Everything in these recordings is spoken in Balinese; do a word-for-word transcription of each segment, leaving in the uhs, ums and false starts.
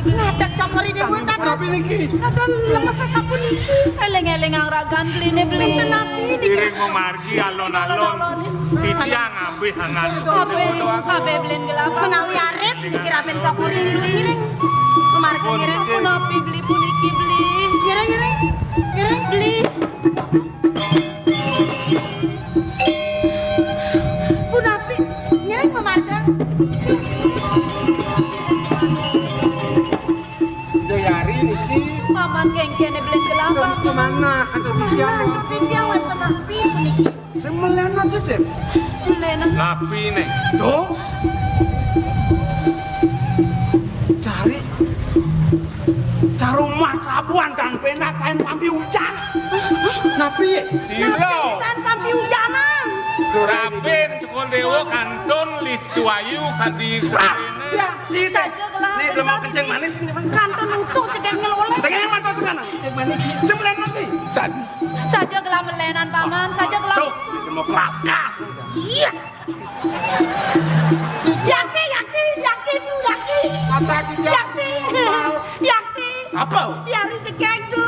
Ngadak cokor I Déwa dados. Napi niki? Kadang lemes sapuniki. Éling-élingang ragan beliné beli. Wénten napi niki? Iring mamargi alon-alon. Titiang abih angan. Kabéh, kabéh belin gelap. Menawi arit niki raben cokor I Déwa ngiring. Mamargi ngiring. Punapi beli puniki beli. Ngiring, ngiring. Ngiring. Beli. Punapi ngiring pamarga. Jayari niki. Paman kéngkéné beli gelap. Kemana? Ada titiang. Ada titiang wénten napi puniki? Sing melenan aja, Sir. Melenan. Napi, Néng? Duh. Cari Carumah tabuhan dan pénak kain sampi ujan. Napi? Sira. Kain sampi ujanan. Raben Cokor Déwa kantun listu ayu kadi. Sah. Ya, cita. Saja gelah. Nih, udah mau kencing manis ini, Bang. Kantun utuh cekek ngeloleh. Cekek mata sekarang. Cekek manis. Sembilan nanti. Dan. Saja gelah melenan, Paman. Saja gelah. Tuh, mau kelas-kelas. Iya. Yakti, yakti, yakti, yakti. Mata di yakti, yakti. Apa? Yari cekek tu.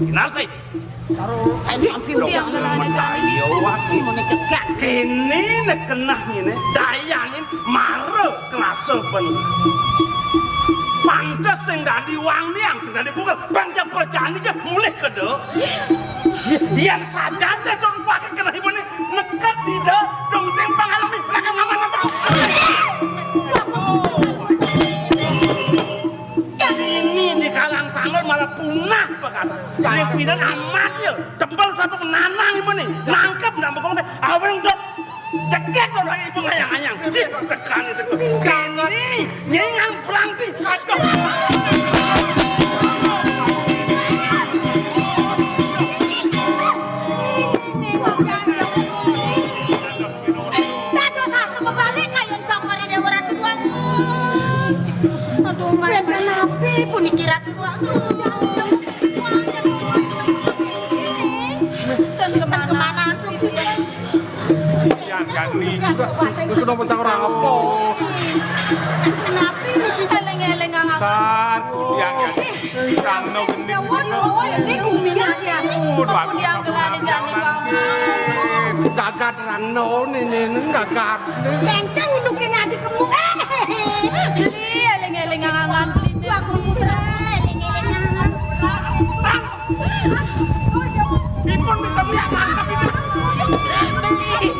Kenapa sih? Karo kain sampi udah. Iya, wah. Mau cekek. Kene nek kenah ngene, dayangin mara kelasa ben. Pantes sing dadi wang niang, sing dadi bukel. Bang jam perjani ke mulih ke do. Yang saja teh dong pakai kena ibu nih. Neket tidak dong sing pangalami. Mereka mama apa? Ini di kalang tanggul malah punah, Pak Kasar. Ini pidan amat ya. Tebel satu menanang ibu nih. Nangkep ndak mau ngomong. Aweng dok. Cekek dok ibu ngayang-ngayang. Tekan itu. Ini nyingang berarti. Aduh. Dados asa bebalik kayun cokor I Déwa Ratu Déwagung. Aduh, wénten napi puniki Ratu Déwagung? Dan kemana tuh? Yang gani. Wis kena pecah ora apa? Eling-eling angan. Sar, yang gani. Rano geni. Déwa, Déwa, ini guminan ya. Udah, aku yang gelane jani paman. Gagat rano ini, ini gagat. Bengkeng unduknya adik kemu. Eh. Beli, eling-eling angan beli. Aku putra, eling-eling angan. Ipun bisa melihat mantap ini. Beli.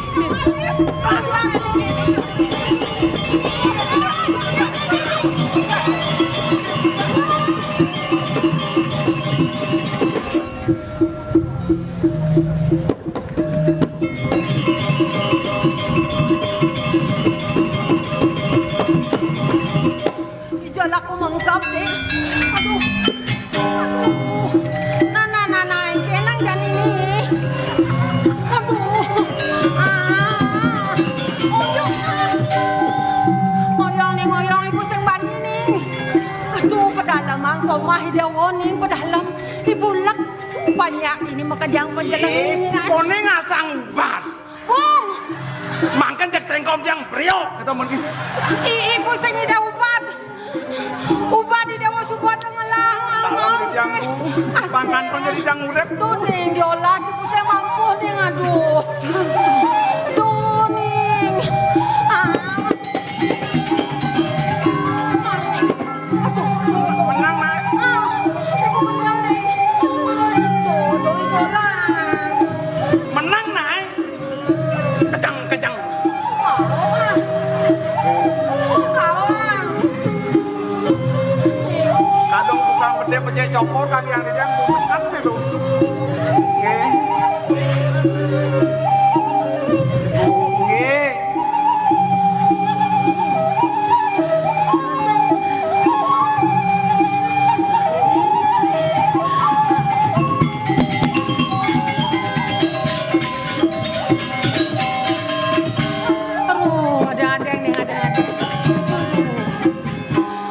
Ija laku mengkap, Dik. Aduh. Aduh. Nah, nah, nah, nah, engké nang jani né. Aduh. Ah. Oyong. Oyong ning, oyong ibu sing bani ning. Aduh, pedalaman somah I Déwa ning pedalem. Ibu lek banyak ini makejang penjeleng ini. Koné ngasang ubat. Bung. Mangken cek tengkom tiang brio, kata mungkin. I, ibu sing ida ubat. Ubat di Déwa Subot ngelah. Tolong di tiang, Bu. Pangkan pun jadi tiang urip. Tuh, Ning, diolas ibu saya mampu, Ning, aduh. Tuh, Ning. Ah. Aduh. Menang, Nak. Ah, ibu menang, Ning. Tuh, tuh, diolas. Menang, Nak. Kejang, kejang. Kadung tukang bedé pejé cokor kaki yang dia busekan itu. Oke. Oke. Aduh, ada-ada nih, ada-ada.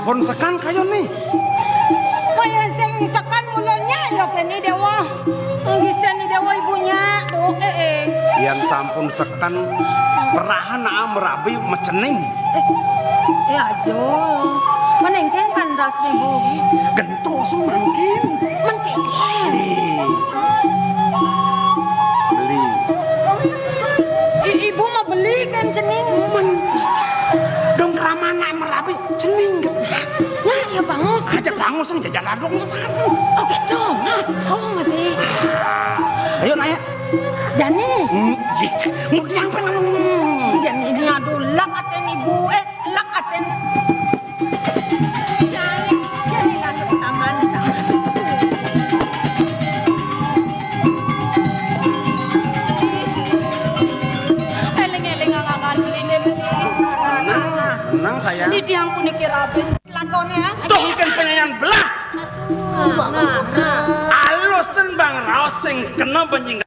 Pun sekan kayun nih. Wah, yang sing sekan mulanya ya kene Déwa. Nggih seni Déwa ibunya. Tuh, eh, eh. Yang sampun sekan perahan merabi mecening. Eh, Aja. Mending kan rasane, Bu. Gentos mangkin. Mengkene. Ih. Beli. I-, ibu mau beli kan cening? Men. Dong keraman anak merapi cening. Nah, ya bangus. Aja bangus yang jajan aduk. Oh gitu. Nah, oh masih. Ayo, Naya. Jani. Hmm, iya, mau diapain? Jani ini, aduh, lak aten ibu. Eh, lak aten. Jani, Jani, lanjut ke taman, taman. Eling-eling angan-angan beline, beli. Tenang, tenang, sayang. Di tiang puniki raben. Lakone, ah. Cungkin penyanyian belah. Aduh, Bang Putra. Alusen bang raos sing kena benjing.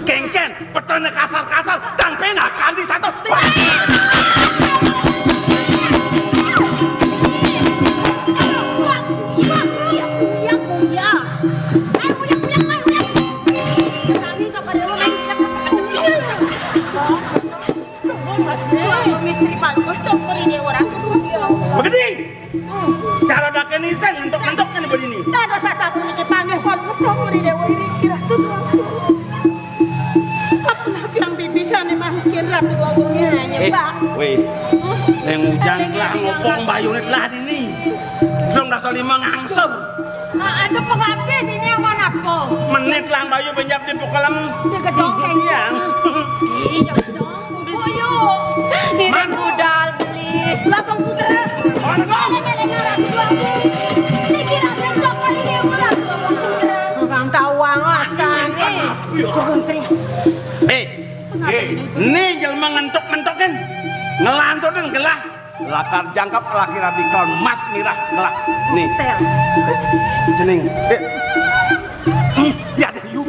Kengken, petene kasar-kasar, dan pena kandi satu. Misteri palkus, cok, ini orang kedua. Begini. Cara pakai nisan, ngentok-ngentoknya nih begini. Dah dosa sapu ini panggil palkus, cok, ini dewa iri, kira tuh. Sapu nak yang bibisane mangkin Ratu Agung ini, Eh, Pak. Weh. Neng Ujang Neng lah Ujang ngopong lah. Bayurit lah dini. Belum dasar lima ngangsur. Ah, ada pengantin ini yang mana, Po? Menit lang bayu benjap di pukelem. Dia gedong kayak iya. Gitu. Iya, gedong. Boyo. Ngiring budal beli. Bagong Putra. Mana, Gong? Eling-eling arah dua aku. Niki ramen kok kali ini murah, Bagong Putra. Orang tahu angasan nih. Bagong Sri. Eh, eh, ini jelema ngentuk-ngentukin. Ngelantutin gelah. Lakar jangkep laki rabi kaun mas mirah ngelah. Nih. Tel. Eh, cening. Eh. Hmm, ya deh, yuk.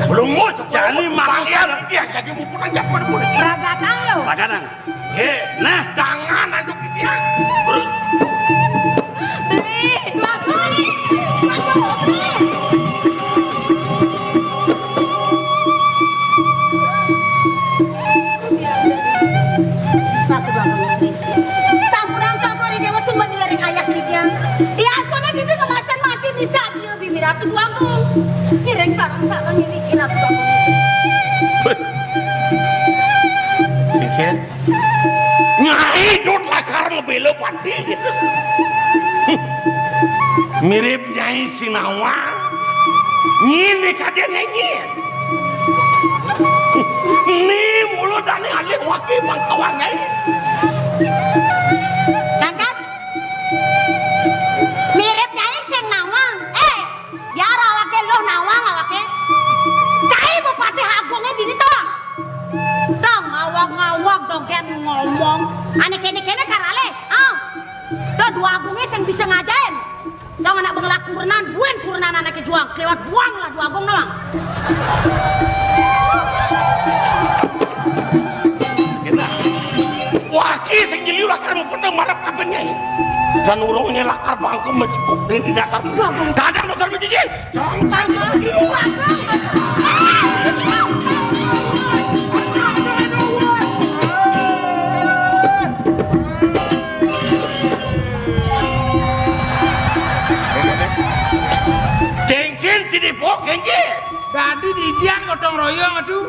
Belum mau, jani marang ya. Iya, jadi mau pulang, jangan boleh. Ragatang, yo. Ragatang. Eh, nah, tangan anduk dia. Terus. Beli. Dua kali. Dua kali. Ratu Bagong Istri. Sampunang cokor Dewa Sumber dilereng ayah Kijang. Di astana bibi kemasan mati bisa dia bibi Ratu Bagong. Ngiring sareng-sareng niriki Ratu Bagong Istri. Mikir. Nyai dot lakar ngebela pati gitu. Mirip Nyai Sinawang. Nyini kadang ngenyir. Ni mulu dani alih waki bangkawan nyai. Dangkan. Mirip nyai sing nawang. Eh, ya awake luh nawang awake. Cai Bupati Agungnya dini to. Dong ngawag-ngawag dogen ngomong. Ane kene-kene karale. Ah. Do dua agungnya sing bisa ngajain. Dong anak bengelak kurenan, buen kurenan anake juang, kelewat buang lah dua agung doang. Waki sing jeli lakar muput marap kapan nyai. Dan urungnya lakar bangku mecekuk di datar. Dua agung. Sadar dasar mecicil. Contan. Kengkin cidipok, kengkin. Dadi didian gotong royong atuh.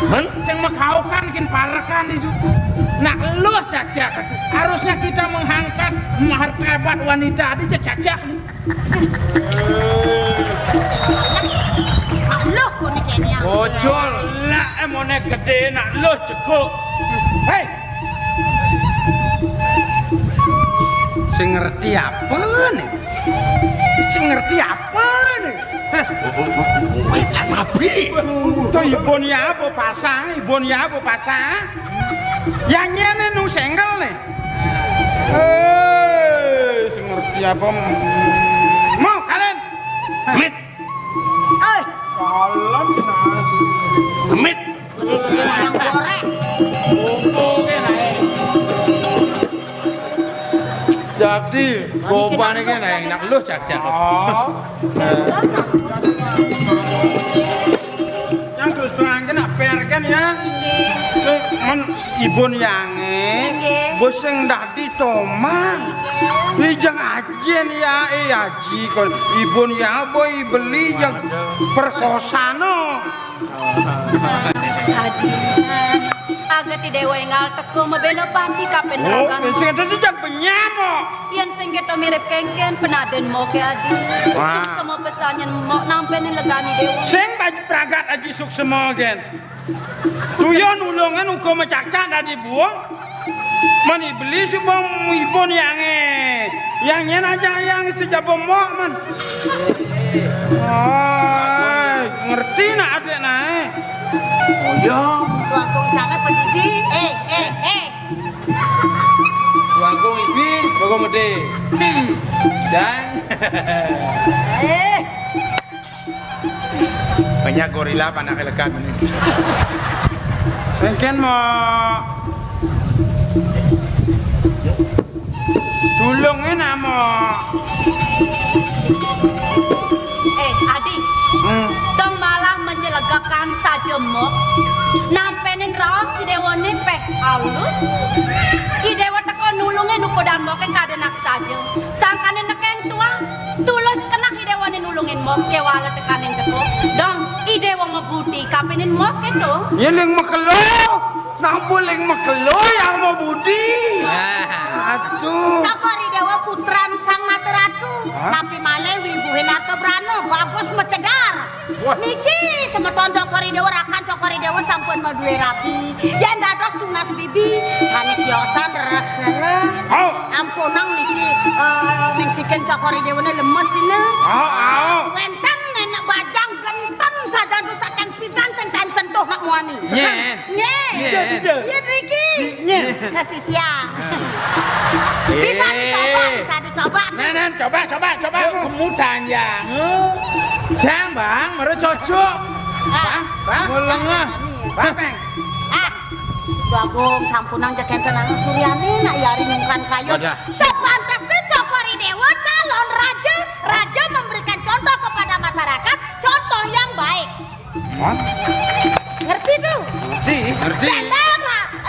Men? Sing makaukan kin parekan itu. Nak luh cak-cak atuh. Harusnya kita mengangkat martabat wanita di cak-cak nih. Nak luh kone kene ya. Bocor. Lah, emone gede nak luh jeguk. Hei, sing ngerti apa nih? Sing ngerti apa nih? Heh. Wedan abi. Tuh, ibun ya apa pasang? Ibun ya apa pasang? Ya nyene nu senggel nih. Eh, sing ngerti apa? Mau kalian? Mit. Eh, kalem nah. Mit. Jadi, jadi nang goreng. Jadi, goban iki nah enak lho, jak-jak. Oh. Yang terus terang kena perken ya. Nggih. Men ibun yange, nggih, bos sing dadi tomah. Nggih. Ijang ajin ya, eh, aji kon. Ibun ya, boy beli jang perkosano. Adi. Aget Ida Déwa énggal teka mabéla pati kapin ragan. Oh, sing ada sing jang benyamo. Yén sing kéto mirip kéngkén, penaden moké Adi. Wah. Suksema pesan yén mok nampénin legané Déwa. Sing baju pragat aji suksema gén. Tuyon ulungin uga macakcak dadi buah. Men iblis uga ibun yange. Yang nyen aja yang sejaba mok, men. Ay, ngerti nak adik nae. Oh iya. Bagong jangan pedidi. Eh, eh, eh. Bagong ibi, bagong gede. Hmm. Jang. Eh. Banyak gorila panak elekan ini. Mungkin mau tulungin amo. Eh, Adi. Hmm. Dong malah menyelegakan saja mok. Nampénin raos si Déwa né peh alus. I Déwa teka nulungin ukudan moké kadén nak saja. Sangkané nekeng tuas. Tulus keneh I Déwané nulungin mok kéwala tekaning teka. Dong, I Déwa mabudi kapinin mok kéto. Ya ling makelo. Nambul ling makelo yang mabudi. Aduh. Cokor I Déwa putran Sang Nata Ratu. Hah? Napi malih wibuhin arta brana, bagus macedar. Wah. Niki semeton Cokor I Déwa, rakan Cokor I Déwa sampun madué rabi. Yén dados tunas bibi, ané kiosan rereh-rereh. Au. Ampunang niki, eh, mingsikin Cokor I Déwané lemes sina. Au, au. Wénten nénék bajang genten sajan saking pidan ten tan sentuh nak muani. Nyén. Nyén. Nyén. Iya, driki. Nyén. Nah, titiang. Bisa dicoba, bisa dicoba. Nah, nah, coba, coba, coba. Yuk, kemudian ya. Jambang, baru cocok. Ah. Bang, bang, mulengah. Bang, Peng. Ah, Bagong, sampunang jek enten anak Suryani, nak yari nyungkan kayun. Wadah. Sepantesnya Cokor I Déwa calon raja. Raja memberikan contoh kepada masyarakat, contoh yang baik. Hah? Ngerti tuh? Ngerti. Ngerti.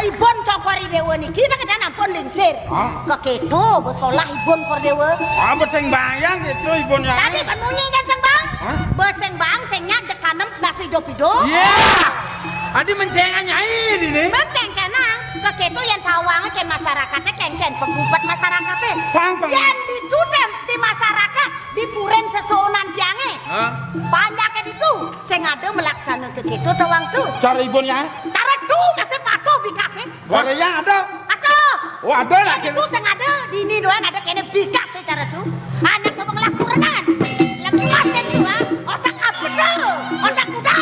Ibun Cokor I Déwa niki nak kedan ampun lingsir. Hah? Kekéto besolah ibun Cokor I Déwa. Ah, beteng bayang gitu ibun ya. Tadi kan munyi kan sing bang? Hah? Beseng bang, sing nyak jek kanem nasi hidup-hidup. Iya. Adi menceng nyai di ne. Menceng kenang, kekéto yang tawang ken masyarakat, ken ken penggubat masyarakat. Pang, pang. Yang ditutem di masyarakat, di puring sesonan tiange. Hah? Banyak itu, sing ada melaksanakan kekéto tawang tu. Cara ibun ya? Cara tu masih patuh bikasih. Korea ada? Ada. Oh, ada lah. Itu sing ada di ini doang ada kene bikas secara tu. Anak sama ngelakurenan. Lepas itu, ah. Otak apa tu? Otak kuda.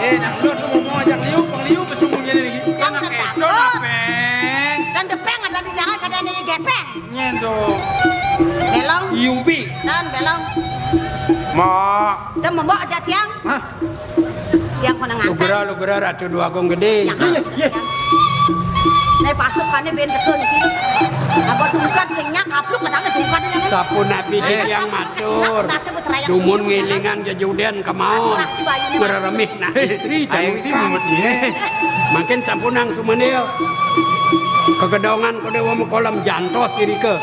Eh, nak lu tu mau ajak liu, pengliu bersungguhnya ni lagi. Yang tetap. Dan depeng ada di jangan ada ni gepeng. Nyendo. Belong. Yubi. Dan belong. Mak. Kita membawa aja tiang. Hah? Tiang kena ngangkat. Lugra, lugra, Ratu Dwagung Gedé. Yang iya, iya. Nek pasukannya ben teka niki. Apa tungkat sing nyak kapluk kadang tungkat ini. Sapunapi titiang matur. Dumun ngilingang jejuden kemaon. Mereremih nah istri. Ayo, jauh. Mangkin sampunang sumenil. Kegedongan Kodewa Mekolem jantos irika.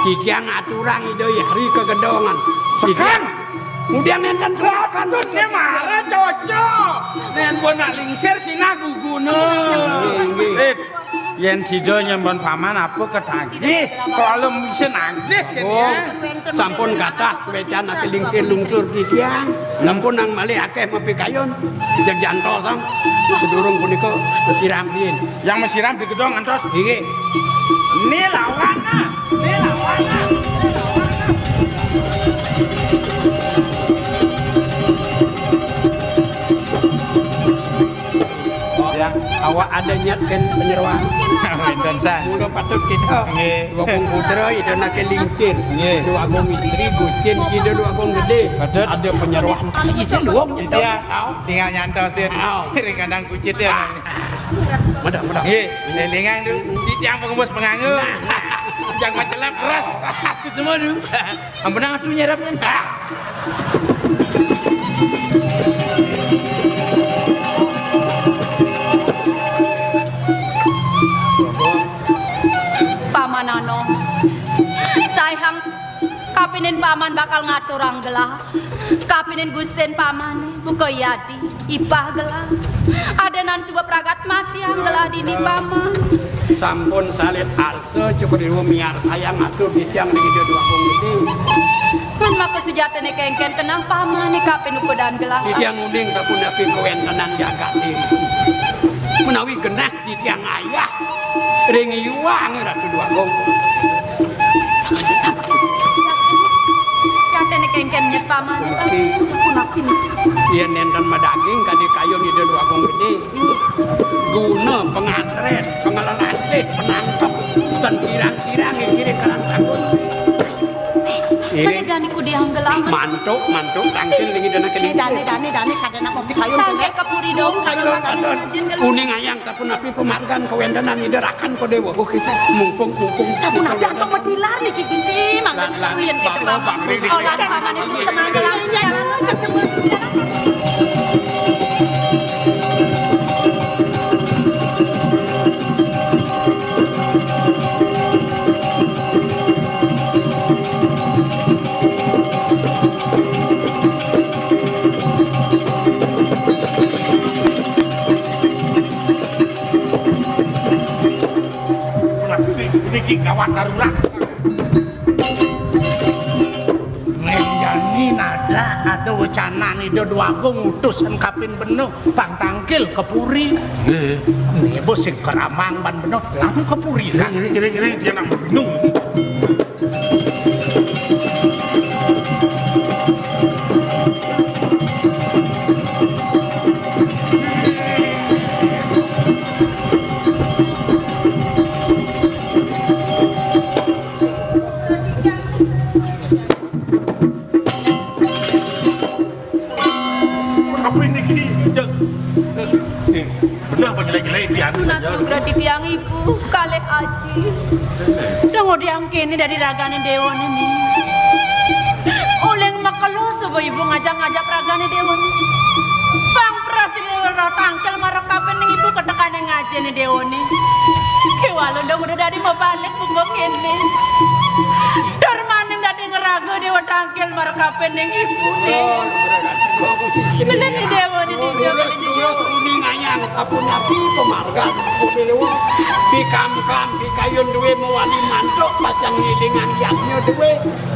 Titiang aturang Ida Hyang Ri kegedongan. Sekan. Kemudian nenten sekan. Maksudnya marah cocok. Nen pun nak lingsir sinah guguna. Nggih, nggih. Eh, yen sida nyambon paman apa ketagih? Kalau bisa nagih kene ya. Sampun kathah suwecan ati lingsir lungsur titiang. Sampun nang malih akeh mapikayun. Jejak jantosang. Sedurung punika siram riyin. Yang mesiram di gedong antos. Nggih. Ini lawan, ah. Ini lawan, ah. Ini lawan, ah. Ya, awak ada niat kan penyeruan. Wénten san. Mula patut kita. Nggih. Dua pun putra, itu nak lingsir. Nggih. Dua pun istri, gucin, kita dua pun gede. Patut. Ada penyeruan. Isi luang kita. Iya. Tinggal nyantos, Din. Au. Ring kandang kucit ya. Madah, madah. Nggih, élingang tu. Titiang pengembus penganggo. Jang macelep keras. Sut semua tu. Ampun, aku nyerap kan. Hang, kapinin paman bakal ngaturang gelah. Kapinin gustin paman, buka yadi, ipah gelah. Adenan suba pragat mati hang gelah dini paman. Sampun salit arsa, cukup ibu miarsayang atur titiang ring Ida Dwagung Gedé. Mén maka sujatiné kéngkén keneh pamané kapin ukudan gelah. Titiang uning sapunapi kawéntenan jagat diri. Menawi genah titiang ayah ring yuang Ratu Dwagung. Jatiné kéngkén nyet pamané, Pak. Sapunapi. Yén nénten madaging kadi kayun Ida Dwagung Gedé. Guna pangasrén, panglelantih, panangkep, ten kirang-kirang ngiring karang takut. Mana jani kudiang gelah. Mantuk, mantuk, tangkil ring Ida Naké. Dani, dani, dani, kadén apa pikayun. Tangkil ka puri dong. Kadén, kadén. Uning ayang sapunapi pamargan kawéntenan Ida Rakan Padéwa. Oh, kita. Mumpung, mumpung. Sapunapi antuk matilar niki Gusti, mangga. Lan, lan. Kuyen kita, Bang. Bang, Bang, Bang. Olah pamané sukseman gelah. Iya, sukseman. Niki gawat darurat. Ngenjani nada ada wecanan Ida Dwagung ngutus kapin benuh pang tangkil ka puri. Nggih. Nggih, bos sing keramang ban benuh langsung ka puri, kan? Nggih, nggih, nggih, nggih, dia nak bingung. Apa niki? Jeng. Eh, bener apa jelek-jelek di anu saja? Nunas nugraha titiang ibu, kalih aji. Dong udiang kéné dadi ragané déwa né. Uling makelo suba ibu ngajak-ngajak ragané déwa né. Pang prasida tangkil marep kapin ning ibu ketekané ngajine déwané. Kéwala dong udah dadi mabalik bunga kéné. Darmaning dadi ngeraga déwa tangkil marep kapin ning ibuné. Bener nih déwané di jaman ini. Durus uning ayang sapunapi pamargan déwa. Pikam-kam pikayun duwé mawali mantuk pacang ngilingan yadnya duwé.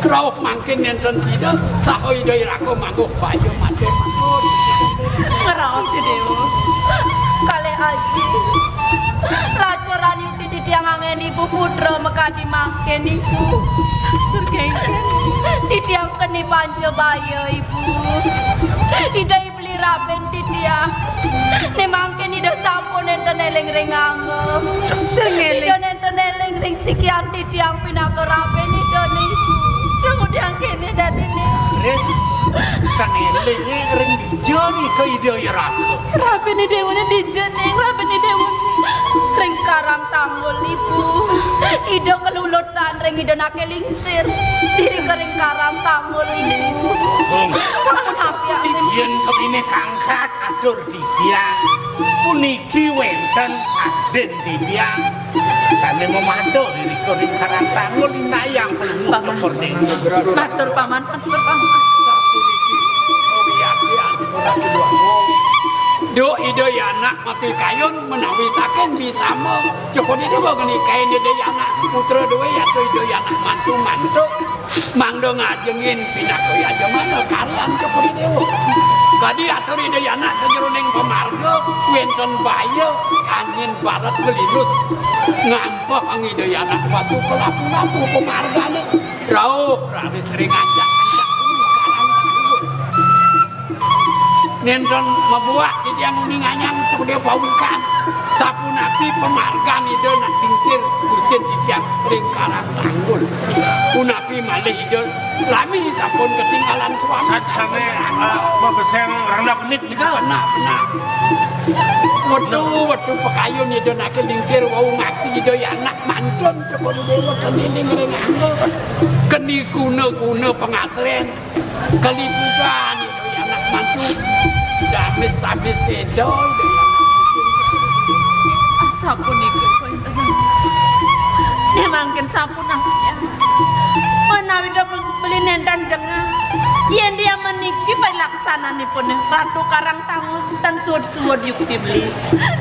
Rauh mangkin nénten sida, saha Ida Iraka mangguh baya matur, matur. Ngraos, Déwa. Kalih aji. Lacur aniki titiang anggén ibu putra makadi mangkin ibu. Lacur kéngkén. Titiang keni panca baya, Ibu. Ida Beli rabin titiang. Né mangkin Ida sampun nénten éling ring angga. Sing éling. Ida nénten éling ring sikian titiang pinaka rabin Ida niku. Kemudian kéné dadiné. Ris, kang éling ring dija nika Ida Iraka. Rabin Ida wéné dija ning, rabin Ida wéné. Ring Karang Tanggul, Ibu. Ida kelulutan ring Ida naké lingsir. Diri ka ring Karang Tanggul, Ibu. Bung. Sampun api, api. Yén kepiné kangkat atur titiang, puniki wénten adin titiang sané mamada irika ring Karang Tanggul, indayang pelungguh. Paman. Matur, Paman, matur, Paman. Sapuniki kawiakti atur Ratu Dwagung. Duh, Ida Yana mapikayun menawi saking bisama. Cukup Ida nikahin Ida Yana putra duwé, yata Ida Yana mantu, mantu. Mangda ngajengin pinaka yajamana karyan Cokor I Déwa. Kadi atur Ida Yana sajeroning pamarga, wénten baya angin barat ngelilus, ngampehang Ida Yana batu kelapu-lapu pamargané. Rauh raris ring ancak-ancak. Nénten mabuat titiang uning ayang cokor pawikan. Sapunapi pamargan Ida nak lingsir, bucin titiang ring Karang Tanggul. Punapi malih Ida lami sampun ketinggalan suami. Sat-, sané, eh, mabeseng rangda penit nika. Benar, benar. Wetu, wetu pakayun Ida nak lingsir wau ngaksi Ida anak mantun cokor I Déwa senining ring angga. Keni guna-guna pangasrén. Kaliputan Ida anak mantu. Damis-damis séda Ida anak mantu. Asapunika kawéntenan. Né mangkin sampun ampun. Yén dia meniki palaksananipun Ratu Karang Tangul, ten suud-suud yukti beli.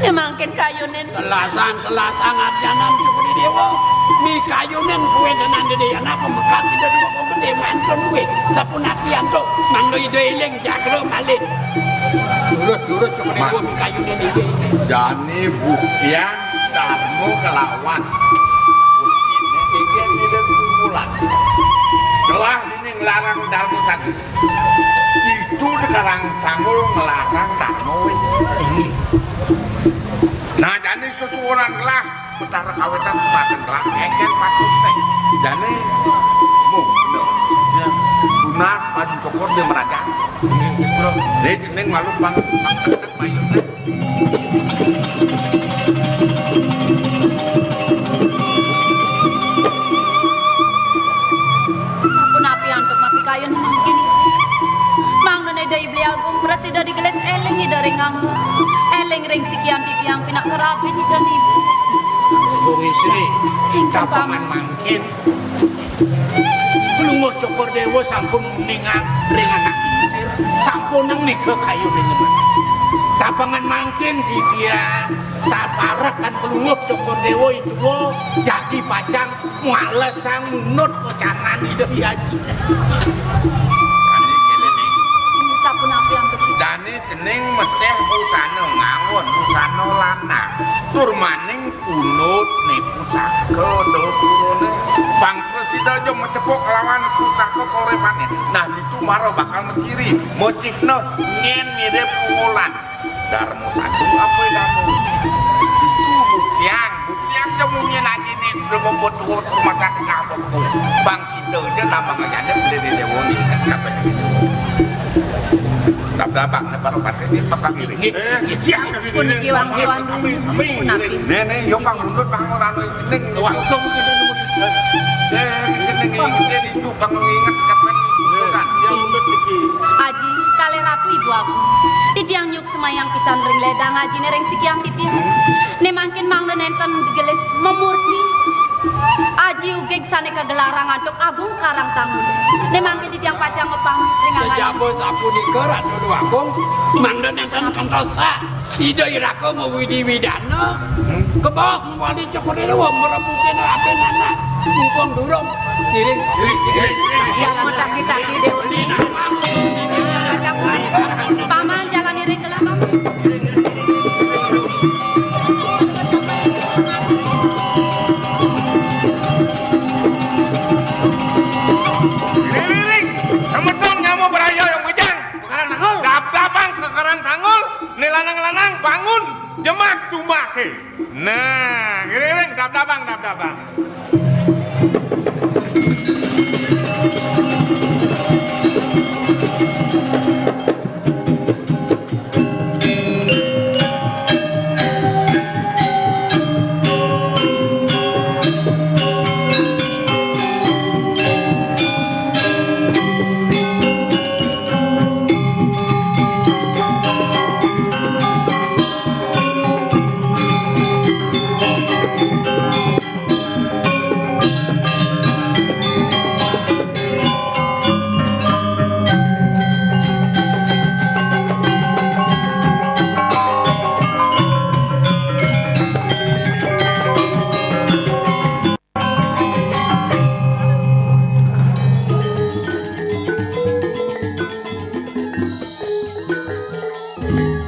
Né mangkin kayunin. Telasan, telasan arjanan Cokor Déwa. Mikayunin kuwi tenan Dédé, ana pemekat Ida Déwa kok gedé mantun kuwi. Sapunapi antuk, mangda Ida éling jagra malih. Durus, durus Cokor Déwa, mikayunin inggih. Jani buktian Darma kelawan. Buktiné inggih milih kumpulan. Telah dini nglarang Darma tadi. Itu di Karang Tangul nglarang Darma wis. Nah, jani sesuunan gelah Betara kawitan putaken gelah, éngkén patut téh. Jani mung bener. Tunas padu Cokor di merajan. Né jeneng malu pang pang mayune. Sapunapi antuk mapikayun mangkin? Mangda Ida Hyang Agung prasida digelis éling Ida ring angga. Éling ring sikian titiang pinaka rabi Ida niku. Agung Istri, ingkang tapangan paman mangkin. Klungguh Cokor Déwa sampun uningang ring anak lingsir, sampunang nika kayu ring emen. Tapangan mangkin titiang saparekan Klungguh Cokor Déwa itu jagi pacang malesang nunut wecanan Ida Hyang Aji. Jani kéné nih. Sapunapi antuk? Jani cening meseh busana nganggon busana lanang. Tur maning pundut né pusaka dapurané. Pang prasida ja macepuk lawan pusaka kauripané. Nah, ditu mara bakal maciri, macihna nyén mirip ungulan. Darma satu apa darma? Itu buktian, buktian ja munyin aji né, belum membuat tuh rumah sakit apa pun. Bang kita ja nama ngajane beli di dewa ni. Siapa ini? Dap-dap bang, ne baru pati ni bakal gini. Nggih. Eh, siang. Puniki wangsuan punapi? Né, né, yo bang mundur bang ora anu ning. Langsung kita nemu. Eh, ini ning ini itu bang inget kapan kan. Yang mundur niki. Aji, kalih Ratu Ibu Agung. Titiang nyuk semayang pisan ring ledang ajiné ring sikian titiang. Né mangkin mangda nénten digelis memurti. Aji ugig sané kagelarang antuk Agung Karang Tangul. Né mangkin titiang pacang ngepamit ring angga. Sajaba sapunika Ratu Agung, mangda nénten kantos Ida iraka mawidi-widana, kebaos mawali Cokor Déwa merebutin rabi anak. Mumpung durung, ngiring. Yang mataki-taki Déwa ni. Paman jalan iring gelah, Paman. Iring, semeton nyama beraya yang bujang. Karang Tangul. Dap-dapang ke Karang Tangul, ni lanang-lanang bangun, jemak tumbake. Nah, ngiring, dap-dapang, dap-dapang.